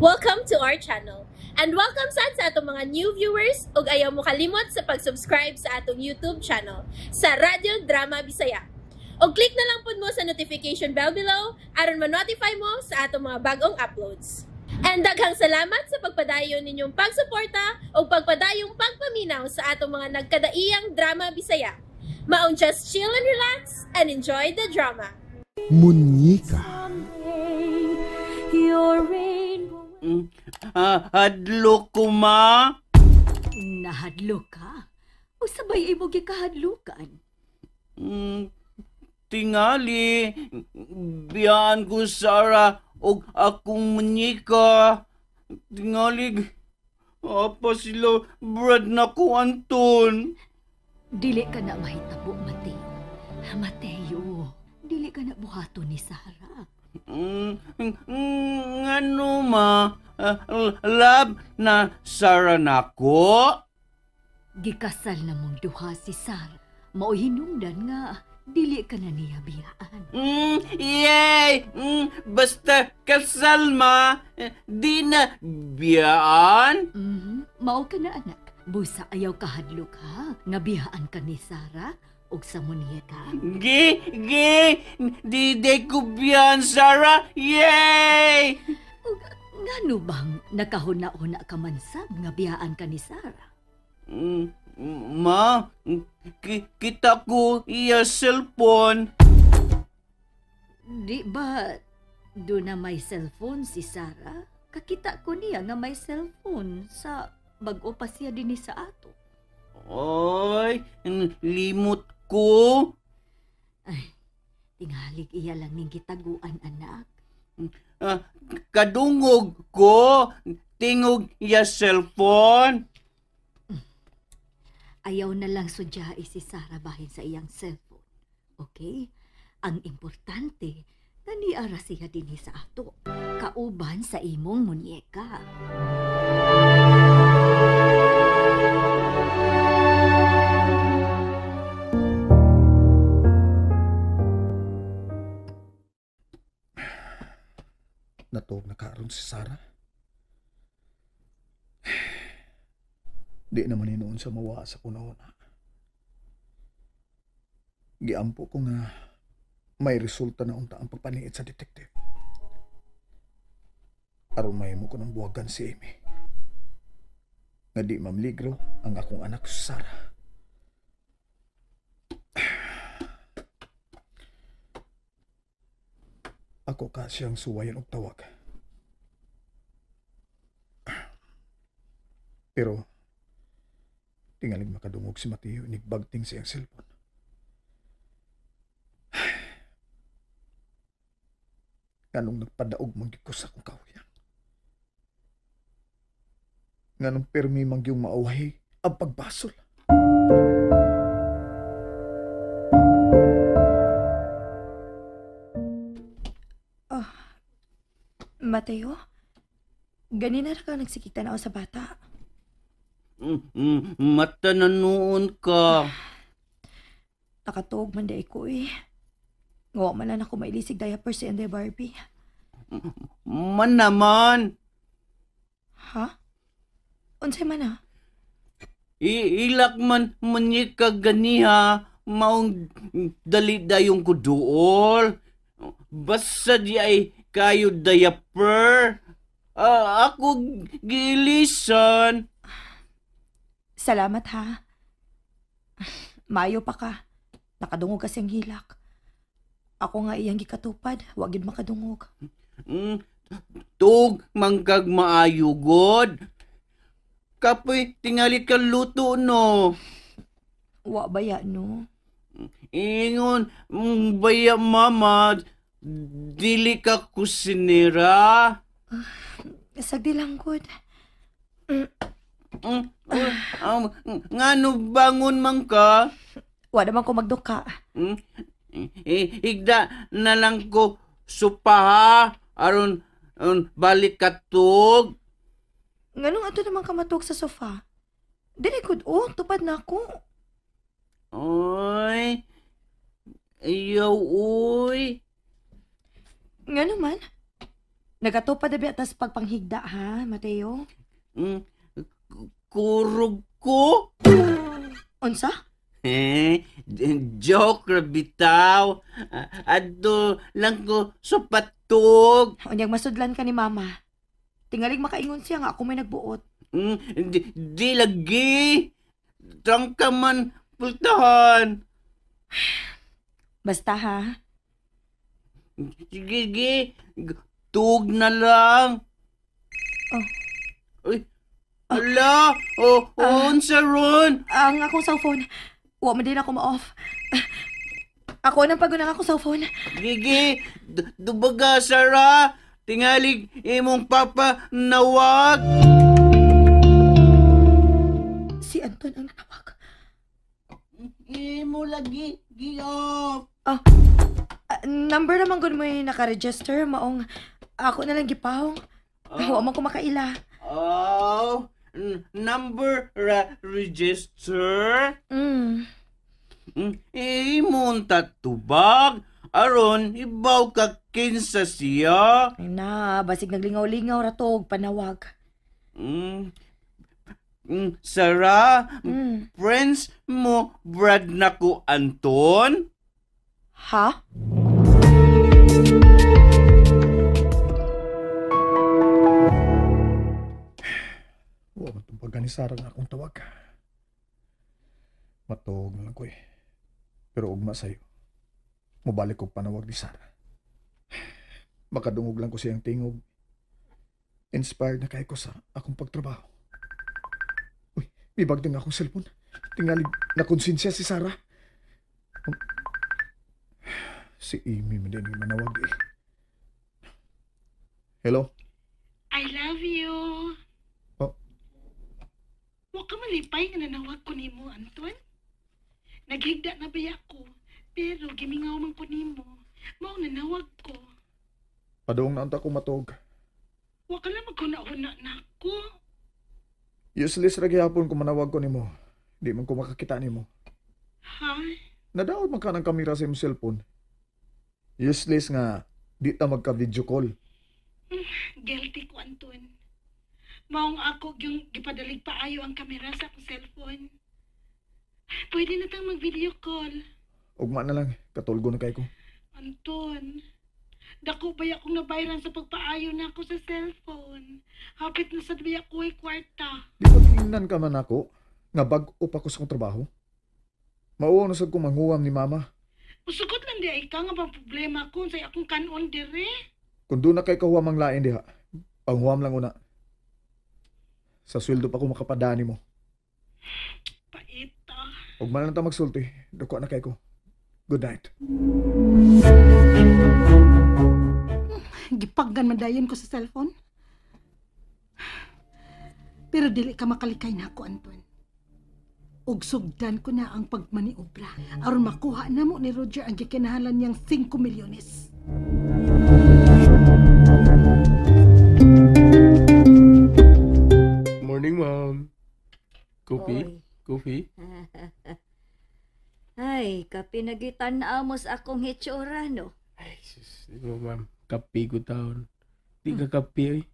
Welcome to our channel. And welcome sad sa atong mga new viewers ug ayaw mo kalimot sa pag-subscribe sa atong YouTube channel sa Radyo Drama Bisaya. Og click na lang pud mo sa notification bell below aron ma-notify mo sa atong mga bagong uploads. And daghang salamat sa pagpadayon ninyong pagsuporta ug pagpadayong pagpaminaw sa atong mga nagkadaiyang drama Bisaya. Maong just chill and relax and enjoy the drama. Munyeka. Your rainbow. Ah, hadlok ko, ma. Nahadlok ka? O sabay imo gikahadlukan? Tingali, biyaan ko Sara og akong munyeka. Tingali, apa sila brad na ko, Anton. Dili ka na mahitabo, Mateo. Mateo, dili ka na buhaton ni Sara. Ngano, ma? Ah, love na Sara nako? Gikasal na mong duha si Sara. Mao hinungdan nga dili ka na niya biyaan. Yay! Basta kasal, ma, di na biyaan? Mao ka na, anak. Busa ayaw kahadlok ha. Nga biyaan ka ni Sara og sa munyeka. Gi, gi, di di ko biyaan, Sara. Yay! Ug ngano bang nakahuna-huna ka man sab nga biyaan ka ni Sara? Ma, kita ko iya cellphone. Di ba do na may cellphone si Sara? Kakita ko niya nga may cellphone sa bag-o pa siya dinhi sa ato. Oy, limot ko. Ay, tingalig iya lang ning gitaguan, anak. Ah, kadungog ko, tingog iya cellphone. Ayaw na lang sudyai si Sara bahin sa iyang cellphone. Okay? Ang importante, naniara siya dinhi sa ato. Kauban sa imong munyeka. Natuog na karon si Sarah. Di naman hinuon sa mawa sa kuna-una. Giampo ko nga may resulta na unta ang pagpaniit sa detective. Aron mahimo ko ng buwagan si Amy. Nga di mamligro ang akong anak si Sarah. Ako ka siyang suwayan og tawag. Pero tingalig makadungog si Mateo inigbagting siyang cellphone. Nganong nagpadaog man gyud ko sa akong kahuyan. Nganong pirmi man gyud maaway ang pagbasol. Mateo, ganina ra ka nagsikita na ako sa bata. Mata na noon ka. Nakatuog man di ko eh. Ngawa man lang ako mailisig diaper si Anday Barbie. Man naman. Ha? Unsay man ah? Ilak man munyika ganiha, maong dali dayong kuduol. Basta di ay kayo diaper. Ah, ako gilisan. Salamat ha. Maayo pa ka. Nakadungog kasi ang hilak. Ako nga iyang gikatupad, wa gyud makadungog. Tug mangkag maayo god. Kapoy tingali ka luto no. Wa baya no. Ingon, baya mama, dili ka kusinera. Sagdi lang gud. Ngano bangon man ka? Wa naman ko magduka. Higda na lang ko supa ha, aron balik katug. Nganong ato naman ka matug sa sofa? Dili gud oh, tupad na ako. Oy. Ayaw, oy. Ngano man? Nagatupad na biya tas pagpanghigda ha, Mateo? Kurog ko? Unsa? Eh, joke ra bitaw. Adto lang ko sa patog. Unyag masudlan ka ni mama. Tingalig makaingon siya nga ako may nagbuot. Di lagi. Trangka man pultahan. Basta ha. Sige, tug na lang. Oh. Uy, ala, oh, unsa ron? Ang akong cellphone. Wa man din ako ma-off. Ako nang pagunang akong cellphone. Gigi, dubaga, Sarah. Tingalig imong papa nawag. Si Anton ang nanawag. Imo lagi, gi-off. Number naman gud mo yung naka-register. Maong ako na lang gipahong. Wa man ko makaila. Oh, number register? Imong tatubag. Aron, ibaw ka kinsa siya. Ay na, basig naglingaw-lingaw ra to og panawag. Sarah, friends mo, Brad na ko, Anton? Ha? Wa man tumbagan ni Sarah nga akong tawag. Matuog na lang ko eh. Pero ugma sa'yo. Mubalik kog panawag ni Sarah. Makadungog lang ko siyang tingog. Inspired na kay ko sa akong pagtrabaho. Uy, may bag din akong cellphone. Tingali na konsensya si Sarah. Si Amy man din yung manawag eh. Hello? I love you. Oh. Wa ka malipay nga nanawag ko nimo, Anton. Naghigda na baya ko, pero gimingaw man ko nimo. Mao nanawag ko. Padung na unta ko matog. Wa ka lang maghuna-huna na ako. Useless ra gihapon kung manawag ko nimo. Di man ko makakita nimo. Ha? Nadaot man ka ng kamera sa imong cellphone. Useless nga di ta magka-video call. Guilty ko, Anton. Maong ako yung gipadalig paayo ang kamera sa akong cellphone. Pwede na tang mag-video call. Ugma na lang, katulgo na kay ko. Anton, dako ba akong nabayran sa pagpaayo na ako sa cellphone? Hapit na sa biya ko ay kwarta. Di ba tingnan ka man ako nga bag-o pa ko sa akong trabaho? Mauwaw na sad kong manghuwam ni mama. Usugot lang di ay ka nga bang problema ko sa akong kanon dire. Kung doon na kay kahuwam ang lain diha, panghuwam lang una. Sa sweldo pa ko makapadani mo. Paita. Ug man lang ta magsulti, duko na kay ko. Good night. Gipaggan man dayon ko sa cellphone. Pero dili ka makalikay na ako, Anton. Ug sugdan ko na ang pagmaniobra aron makuha namo ni Roger ang gikinahanglan niyang 5 milyones. Morning, ma'am. Coffee? Oy. Coffee? Ay, kape nagitan-aw mo sa akong hitsura, no? Ay, sus, di mo, ma'am. Kape ko taon. Di ka kape, eh.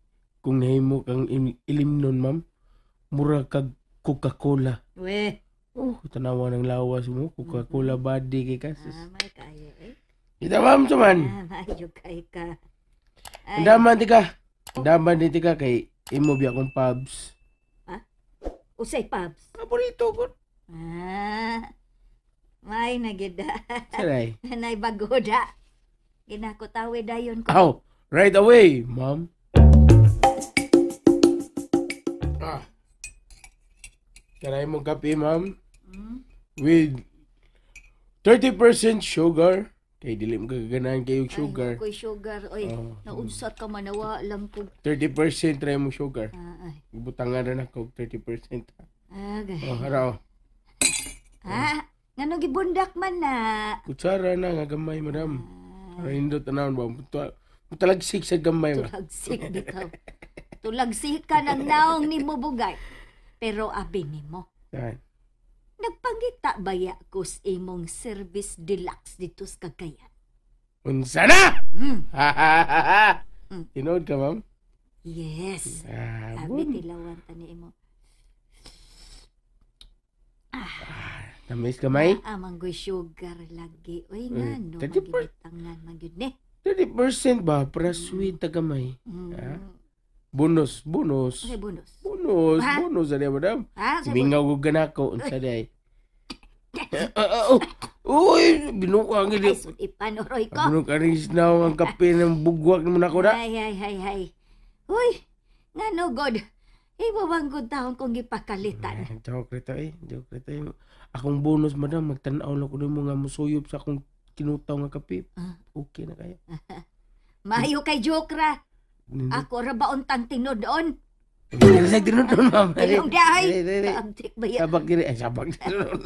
Kung nahimo kang ilim nun, ma'am, mura kag Coca-Cola. We. Oh, tanawa ng lawas mo. Coca-Cola body kay ka, sus. Ah, may kayo, eh. Kita, ma'am, suman. Ah, mayo kay ka. Ay. Andaman, tika. Andaman din, tika, kay imo biya akong pubs. Ha? Usay pubs? Paborito ko. Ah, may nagida. Saray. Nay bagoda. Ginakutawi dayon ko. Aw, right away, ma'am. Ah. Karay mong kape, ma'am. With 30% sugar. Kay dili mo kaganahan kayo sugar. Ay, ako'y sugar. Oy, Oh. naunsat ka manawa lang ko. 30% try mo sugar. Ah, ay. Butangan rin ako 30%. Agay. Oh, haraw. Ha? Ngano gibundak man na? Kutsara na nga gamay, madam. Para nindot tanawon ba? Mutalagsik sa gamay ba? Tulagsik bitaw. Tulagsik ka ng naong ni mo bugay. Pero abi nimo. Saan? Nagpangita baya ko sa imong service deluxe dito sa Cagayan. Unsa na? Tinuod ka, ma'am? Yes. Ah, Abi bon. tilawan ta ni imo. Tamis kamay? Ah, manggoy sugar lagi. Uy, nga no, 30%. magibitangan man gyud ni. 30% ba? Para sweet ta gamay. Ah? Bonus, bonus. Okay, bonus. Bonus, Ha? bonus. Ano, madam? Ha? Sa bonus. Mingaw ko ganako. Unsa day? Oh, uy, binuka ang Ay, gili. sud ipanuroy ko. Ano ka rin sinaw ang kape ng bugwak naman ako na? Ay, ay, ay, ay. Uy, nga no, God. Imo bang good taon kong gipakalitan? Eh, joke rito eh. Joke rito eh. Akong bonus, madam. Magtanaw lang ko nimo nga musuyop sa akong kinutaw nga kape. Ah. Okay na kayo. Maayo kay joke ra. Ako ra ba untang tinudon? Sa tinudon, ma'am. Ilong dahay. Dili, dili. Abtik ba yan? Sabak dili. Ay, sabak tinudon.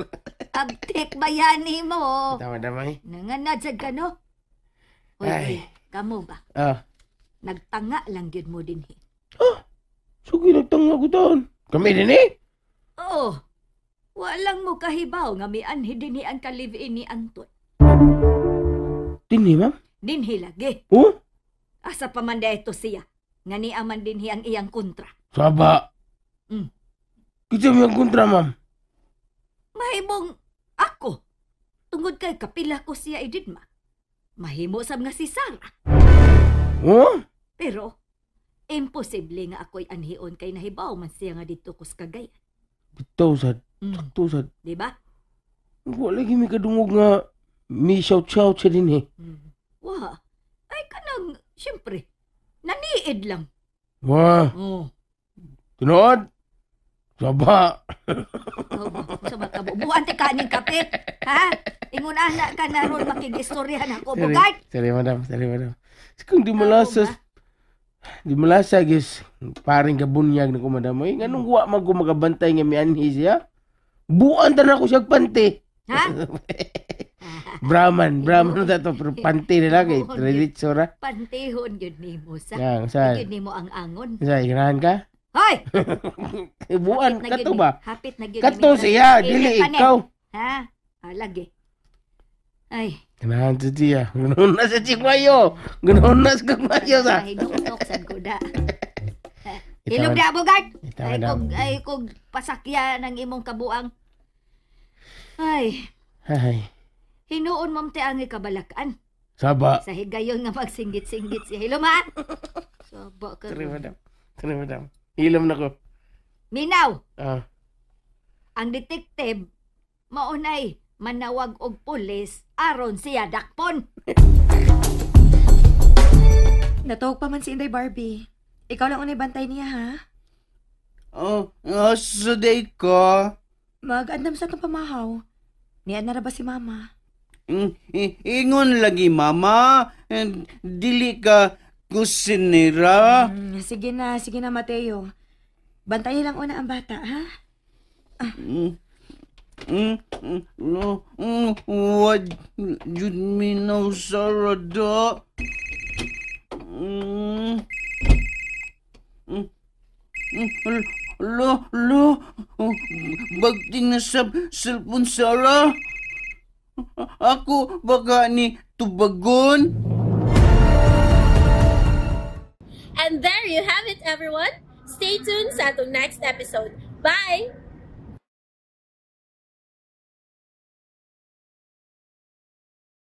Abtik ba yan mo? Tama, tama eh. Nanganad sad ka no? Uy, Ay. uy, kamo ba? Ah. Nagtanga lang gyud mo din eh. Sugi, nagtanga ko taon. Kami din eh. Oo. Walang mo kahibaw nga mianhi dinhi ang ka-live-in ni Anton. Dinhi, ma'am? Dinhi lagi. Oh? Asa pa man ito siya. Nga niaman dinhi ang iyang kontra. Saba. Kita mo yung kontra, ma'am. Mahimong ako. Tungod kay kapila ko siya ididma. Mahimo sab nga si Sarah. Oh? Pero, imposible nga ako'y anhion kay nahibaw man siya nga dito ko sa Cagayan. Bitaw sad. Sakto sad. Di ba? Wala lagi may kadungog nga may shout-shout siya din eh. Wa. Ay kanang, siyempre, naniid lang. Wah. Oh. Tinuod? Saba. Sa makabubuan ti kaning kape. Ha? Ingon ana ka na ron makigistoryahan ako, Bugart. Sorry, madam. Sorry, madam. Kung di malasa, di malasa, guys. Paring kabunyag na ko, madam. Ay, nganong wa man ko magabantay nga mianhi siya? Buan ta na ko siyang pante. Ha? Brahman, Brahman na to, pero pante na lang eh. Diretso ra. Pantihon yun nimo sa. Yang, saan? Yun nimo ang angon. Sa, ganahan ka? Hoy! Buan, kato ba? Hapit na gyud. Kato siya, dili ikaw. Ha? Ah, lagi. Ay. Ganahan sa siya. Ganahan na sa chigwayo. Ganahan na sa kagmayo sa. Ay, nuknok sad ko da. Ilog na, Bugart! Ay kog pasakya ng imong kabuang. Ay. Ay. Hinuon mong te ang ikabalakan. Saba. Sa higayon nga magsinggit-singgit siya. Hilom ha? Saba ka. Sorry, madam. Sorry, madam. Hilom na ko. Minaw. Ah. Ang detective, maunay manawag og pulis aron siya dakpon. Natuog pa man si Inday Barbie. Ikaw lang unay bantay niya, ha? Oh, suday ko. Mag-andam sa itong pamahaw. Niyan na ra ba si Mama? Ingon lagi, Mama. And dili ka kusinera. Sige na, Mateo. Bantayan lang una ang bata, ha? What jud minaw sarada? Lo, lo, bagting na sa cellphone, Sarah. Ako baka ni tubagon. And there you have it, everyone. Stay tuned sa atong next episode. Bye!